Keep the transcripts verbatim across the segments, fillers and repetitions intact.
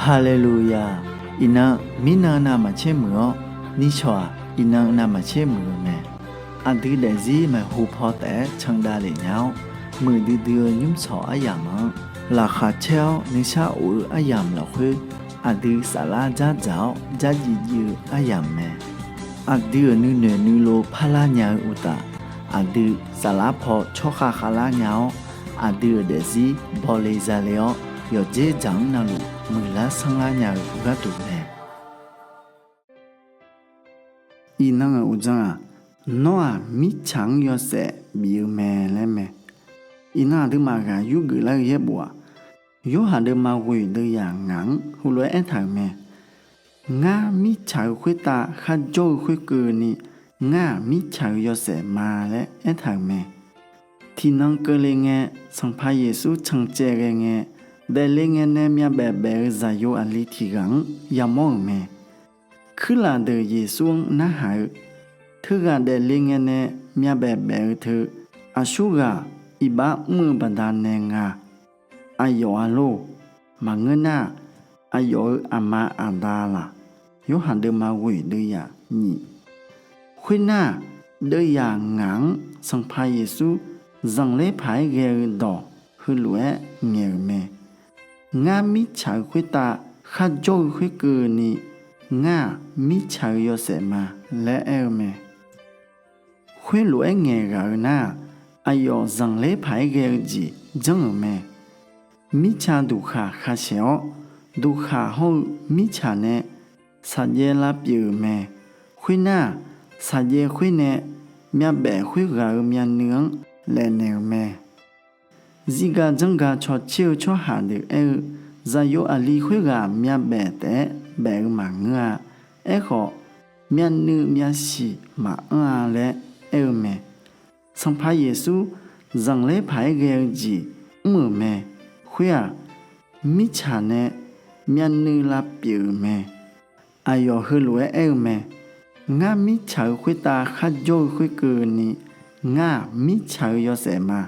Haleluya! Iqnan, mirnan navmaqtser muiq-awr, nishawq-aq, iqnan navmaqtser muiq-eu mae. Aqdui daefzir maeqhu paw taef-aer candav lef nya-awr, muiqdui dui-eu nymrshawq aryamq-anr laqkhaq caer-awr nuisar of-eu aryamq lafkhoer, aqdui saflar dzardzaq-awr dzardziv dziv-eu aryamq mae. Aqdui-euq nuinoeq nuilov parlar nya-eu uqtaf, aqdui saflar paw tsawrkhav khavlar nya-awr, aqdui-euq daefzir bawle zale-awr, yawqdzer dzaq-anr navluf muiqlar sanrlar nya-eu gharduq mae. Iqnan-euq uqdzan-aq, Nawr-aq mirtsaq-anr yawshaef bif-eu mae laer mae. Iqnan aqduimaf ghaq yurgeuf lar-eu yaerbof-aq, Yorhaq deuvma ghoeq deuv yaq ngaq-anr heulof-aer aertaq-euq mae. Ngar mirtsaq-eu khoertav kharjawr-eu khoerkeuvni, ngar-aq mirtsaq-eu yawshaef ma laer aertaq-euq mae. Tiqnan keuvle ngae, Sanqpaq Yeqsur cancaev ghae ngae, daefle ngae nae myavbaef baef-eu Zaqyo aqli tiq ghaq-anr yamawr-euq mae. Kuirlaf deuq Yeqsur-anr narhaq-eu, Teughaq daefle ngae nae myavbaef baef-eu teu, aqsurghaq iqbax mr-eu baqdanae nga. Aqyawf-a lor? Maqngeur nar-aq, aqyawf-euq aqma aqda laq? Yorhaq deuvma ghoeq deuv yaq nyiq. Khoernar-aq, deuv yaq ngaq-anr Sanqpaq Yeqsur zanqler paq-aer ghae-eu dawq heulof-aer ngaeq-euq mae. Ngar mirtsaq-eu khoertav kharjawr-eu khoerkeuvni, ngar-aq mirtsaq-eu yawshaef ma laer aer-eu mae. Khoerlof-aer ngaeq ghaq-eu nar-aq, aqyawf zanqler paq-aer ghae-eu jeq janr-euq mae. Mirtsa duqkhaq khashaeq-awr, duqkhaq hawr-eu mirtsaq nae shaqjaev lavpyeuf-euq mae. Khoernar-aq, shaqjaev khoer nae myavbaef khoerghaq-euq myavnuiv-anr laefnaeq-euq mae. Zirga janrga cawtser-eu tsawrhaq deuq aer-eu, Zaqyo aqli khoerghaq myavbaef taef-aer baef-eu maqngeur-a. Aerkhawf, myavnuiv myavshiq maqanr-a laer aer-eu mae. Sanqpaq Yeqsur zanqler paq-aer ghae-eu jeq mr-euq mae. Khoer-aq, mirtsaq nae myavnuiv lavpyeuf-euq mae. Aqyawf heulof-aer aer-eu mae. Ngar mirtsaq-eu khoertav kharjawr-eu khoerkeuvni, ngar-aq mirtsaq-eu yawshaef ma.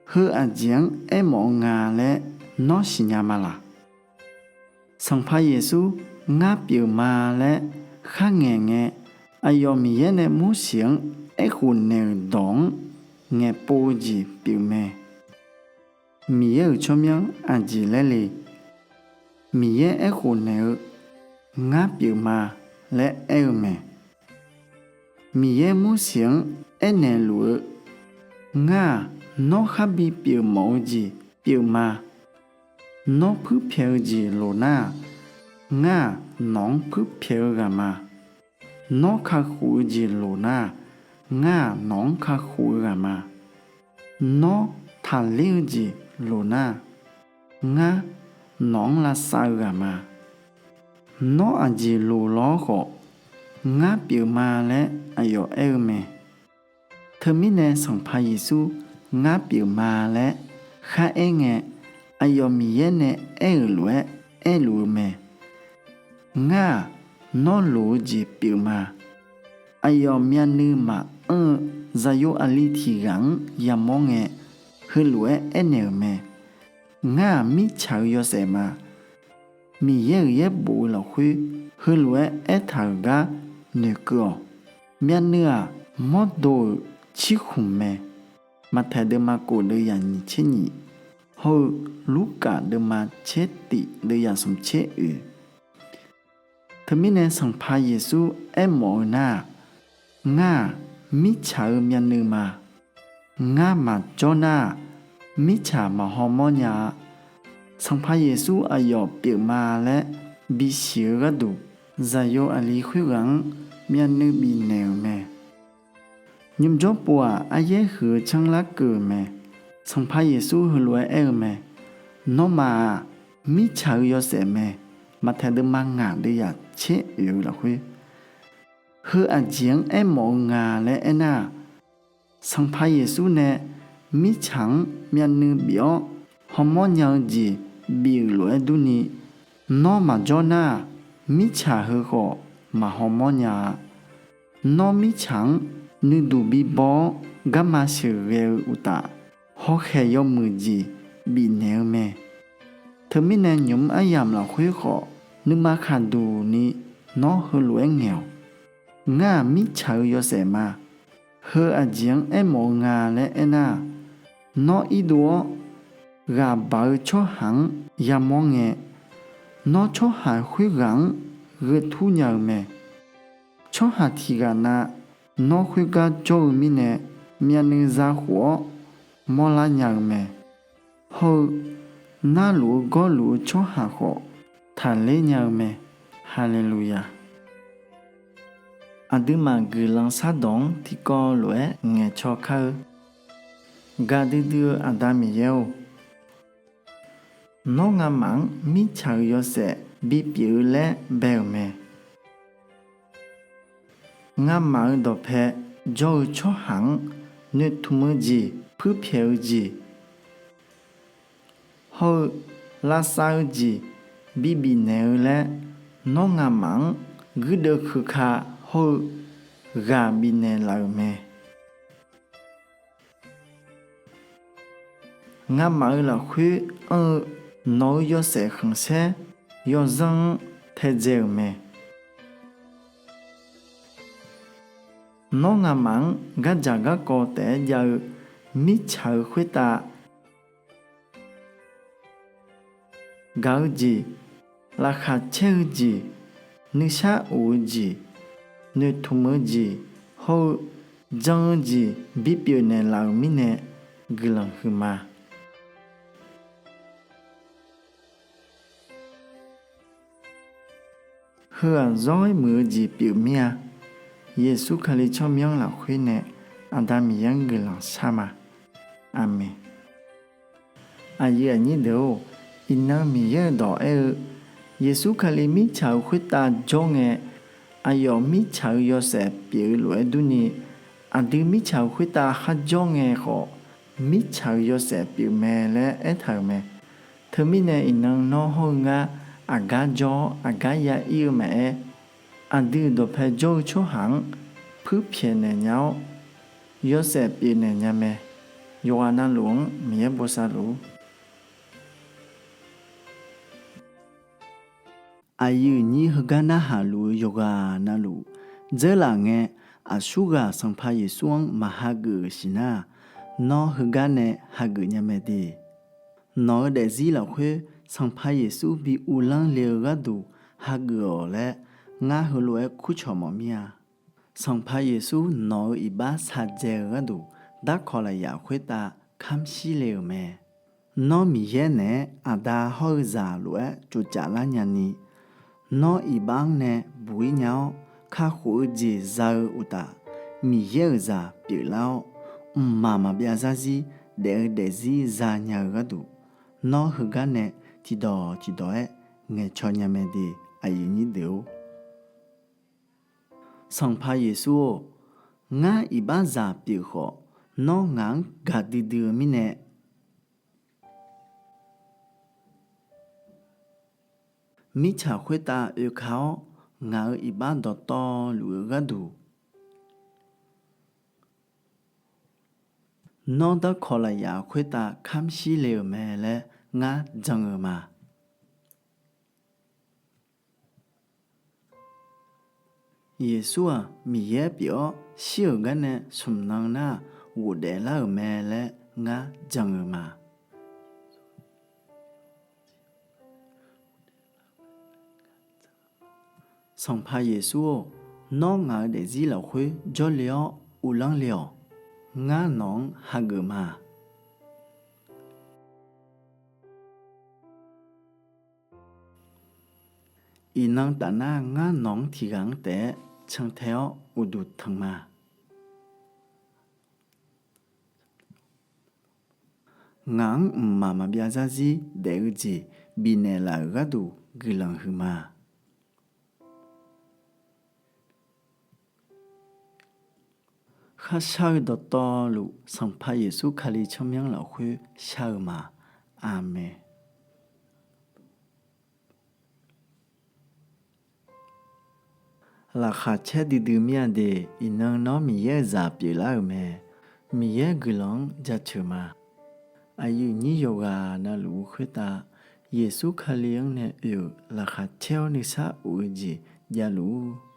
Heu aqjeq-anr aermawf-eu nga laer nawr siqnya ma laq? Sanqpaq Yeqsur ngar pyeuf ma laer kharngaeq ngae, aqyawf Miqyaer nae Morseq-anr aerkhof naeq-euq dawq-anr ngaeqpov-eu jeq pyeufmae. Miqyaer-euq tsawrmyanr aqjeq laer le? Miqyaer aerkhof naeq-eu, Ngar pyeufma laer aer-eu mae. Miqyaer Morseq-anr aernaeq luf-eu, Ngar-aq, nawr kharbi pyeufmawf-eu jeq pyeufma. Nawr puirpyaeq-eu jeq loq nar-aq, ngar-aq nawq-anr puirpyaeq-eu ghaq ma. Nawr kakhof-eu jeq loq nar-aq, ngar-aq nawq-anr kakhof-eu ghaq ma. Nawr taqler-eu jeq loq nar-aq, ngar nawq-anr lavsav-eu ghaq ma. Nawr aqjeq loq law-awr khawf, ngar pyeufma laer aqyawf aer-eu mae. Teumirnae Sanqpaq Yeqsur ngar pyeufma laer kharaer ngae, aqyawf Miqyaer nae aer-euq lof-aer aerluf-eu mae. Ngar-aq, nawr loq-eu jeq pyeufma. Aqyawf myavnuiv maqanr-eu Zaqyo aqli tiq ghaq-anr yamawr ngae, heulof-aer aernaeq-euq mae. Ngar-aq mirtsaq-eu yawshaef ma. Miqyaer-euq yaerbof-eu lafkhoer heulof-aer aertaq-euq gar noeqkeuv-awq. Myavnuiv-aq mawrdo-euq cirkhmq mae. Maqtaeq deuvma kof deuv yaq nyiq tser nyiq, hawr-eu Lurkaf deuvma tser tif deuv yaq smq tser oeq. Teumirnae Sanqpaq Yeqsur aermawf-eu nar-aq, Ngar-aq mirtsaq-eu myavnuiv ma. Ngar maqjawr nar-aq, mirtsaq maqhaw mawrnya-a. Sanqpaq Yeqsur aqyawf pyeufma laer bisiq-eu gharduq, Zaqyo aqli khoerghaq-anr myavnuiv bifnaeq-euq mae. Nymrjawr pov-aq aryaer huiq-eu canr larkeuv-euq mae. Sanqpaq Yeqsur heulof-aer aer-eu mae. Nawmaf-aq mirtsaq-eu yawshaef mae. Maqtaeq deuvma ngaq deuv yaq tser oeq-eu lafkhoer, heu aqjeq-anr aermawf-eu nga laer aernar-aq, Sanqpaq Yeqsur nae mirtsaq-anr myavnuiv bif-awr hawmawr nya-eu jeq bif-euq lof-aer durni, nawr maqjawr nar-aq, mirtsaq heu khawf maqhaw mawrnya-a. Nawr mirtsaq-anr nuiduq bibaw-awr garma sheuqghae-eu uqtaf, hawkhaeq yawmuiq jeq bifnaeq-eu mae. Teumirnae nymq-mr aryamq lafkhoer khawf, nuima khaqduq ni nawr heulof-aer ngaeq-awq. Ngar-aq mirtsaq-eu yawshaef ma. Heu aqjeq-anr aermawf-eu nga laer aernar-aq, nawr irdov-awr ghaq baq-eu tsawrhaq-anr yamawr ngae, nawr tsawrhaq khoerghaq-anr gheutur nya-eu mae. Tsawrhaq tiqghaq na nawr khoergar jawr-eu mirnae, myavnuiv zakhof-awr mawrlar nya-eu mae. Hawr-eu narluf-eu gawrluf-eu tsawrhaq khawf taqler nya-eu mae. Haleluya! Aqduimaf guiqlanq shardawq-anr tiqkawv lof-aer ngaeqcaw kar-eu. Gaqdui dui-eu Aqda Miqyaer-or, nawr ngamaf-anr mirtsaq-eu yawshaef bipyeuf-eu laer bae-euq mae. Ngamaf-eu dawqpae jawr-eu tsawrhaq-anr noeqtmq-eu jeq, puirpyaeq-eu jeq, hawr-eu lavsav-eu jeq bibifnaeq-eu laer, nawr ngamaf-anr guirdeuv keuka hawr-eu ghaq bifnaeq laf-euq mae. Ngamaf-eu lafkhoer anr-eu nawq-eu yawshaef khanqsaer yawzanr-anr taedzae-euq mae. Nawr ngamaf-anr gardzaq garkawv taef-aer jav-eu mirtsaq-eu khoertav gaq-eu jeq, laqkhaq caer-eu jeq, nuisar of-eu jeq, noeqtmq-eu jeq, hawr-eu jan-eu jeq bipyeuf naeqlaf-euq mirnae guiqlanq huiqma. Heu-aq zawr-aer muiq-eu jeq pyeuf mir-a. Yeqsur Kali tsawrmyanr lafkhoer nae Aqda Miqyaer-anr guiqlanq shar ma. Aqmeq. Aqyuif aqnyir deuq-or, iqnan Miqyaer-euq dawq aer-eu, Yeqsur Kali mirtsaq-euq khoertav jawr ngae, aqyawf mirtsaq-eu yawshaef pyeuf-eu lof-aer durni, aqdui mirtsaq-euq khoertav kharjawr ngae khawf, mirtsaq-euq yawshaef pyeuf mae laer aertaq-euq mae. Teumirnae iqnan nawr hawr-eu ngar aqgar jawr-awr aqgar ya ir-eu maqaer, aqdui dawqpae jawr-eu tsawrhaq-anr puirpyaeq naeq nya-awr, yawshaef pyeuf naeq nya mae. Yawqghaq navluf-anr Miqyaer bosav luf-ur. Aqyuif nyir heugar narhaq luf-eu yawqghaq navluf dzeurlaf ngae, aqsurghaq Sanqpaq Yeqsur-anr maq hageuf-euq siqnar-aq, nawr heugar nae hageuf nya mae de. Nawq-eu daefzir lafkhoer Sanqpaq Yeqsur bi uvlanr le-eu gharduq hageuf-awq laer, ngar heulof-aer kurcawq mawf mir-a. Sanqpaq Yeqsur nawq-eu iqbax shaqdzae-eu gharduq darkawq lafyaq khoertav kamr shir le-euq mae. Nawr Miqyaer naeq-aer aqda hawr-eu zaq lof-aer tsovcaf lar nyani, nawr iqbax-anr nae buq-ir nya-awr, kakhof-eu jeq za-eu uqtaf, Miqyaer-euq zaq pyeuflar-awr, mqmaq maqbyav zarzir daef-eu daefzir zanya-eu gharduq, nawr heugar nae tiqdawq tiqdawq-aer ngaeqcaw nya mae de, aqyuif nyir deuq-or. Sanqpaq Yeqsur-or, ngar iqbaxzaq pyeuf khawf, nawr ngaq-anr gaqdui dui-eu mirnae, mirtsaq khoertav oeka-awr, ngaq-euq iqbax dawqtawvluf-eu gharduq, nawr darkawq lafyaq khoertav kamr shir le-euq mae laer ngar jan-eu ma. Yeqsur-aq Miqyaer pyeuf-awr shir-euq garnae smq nan nar-aq ghofdaef lar-euq mae laer ngar jan-eu ma. Sanqpaq Yeqsur-or, nawr ngaq-eu daefzir lafkhoer jawrle-awr uvlanr le-awq. Ngar nawq-anr hageuf ma. Iqnan tafnar ngar nawq-anr tiqghaq-anr taef-aer cantae-awr uqduq tanq ma. Ngaq-anr mqmaq maqbyav zarzir daef-eu jeq bifnaeq laf-euq gharduq guiqlanq huiqma. Kharshar-eu dawqtawvluf Sanqpaq Yeqsur Kali tsawrmyanr lafkhoer shar-eu ma. Aqmeq. Laqkhaq caer duidui mir-a de. Iqnan nawr Miqyaer-euq zaq pyeuflar-euq mae. Miqyaer guiqlanq-anr jaceuq ma. Aqyuif nyir yawqghaq navluf-eu khoertav Yeqsur Kali-anr nae oe-euq laqkhaq caer-awr nuisar of-eu jeq javluf-ur.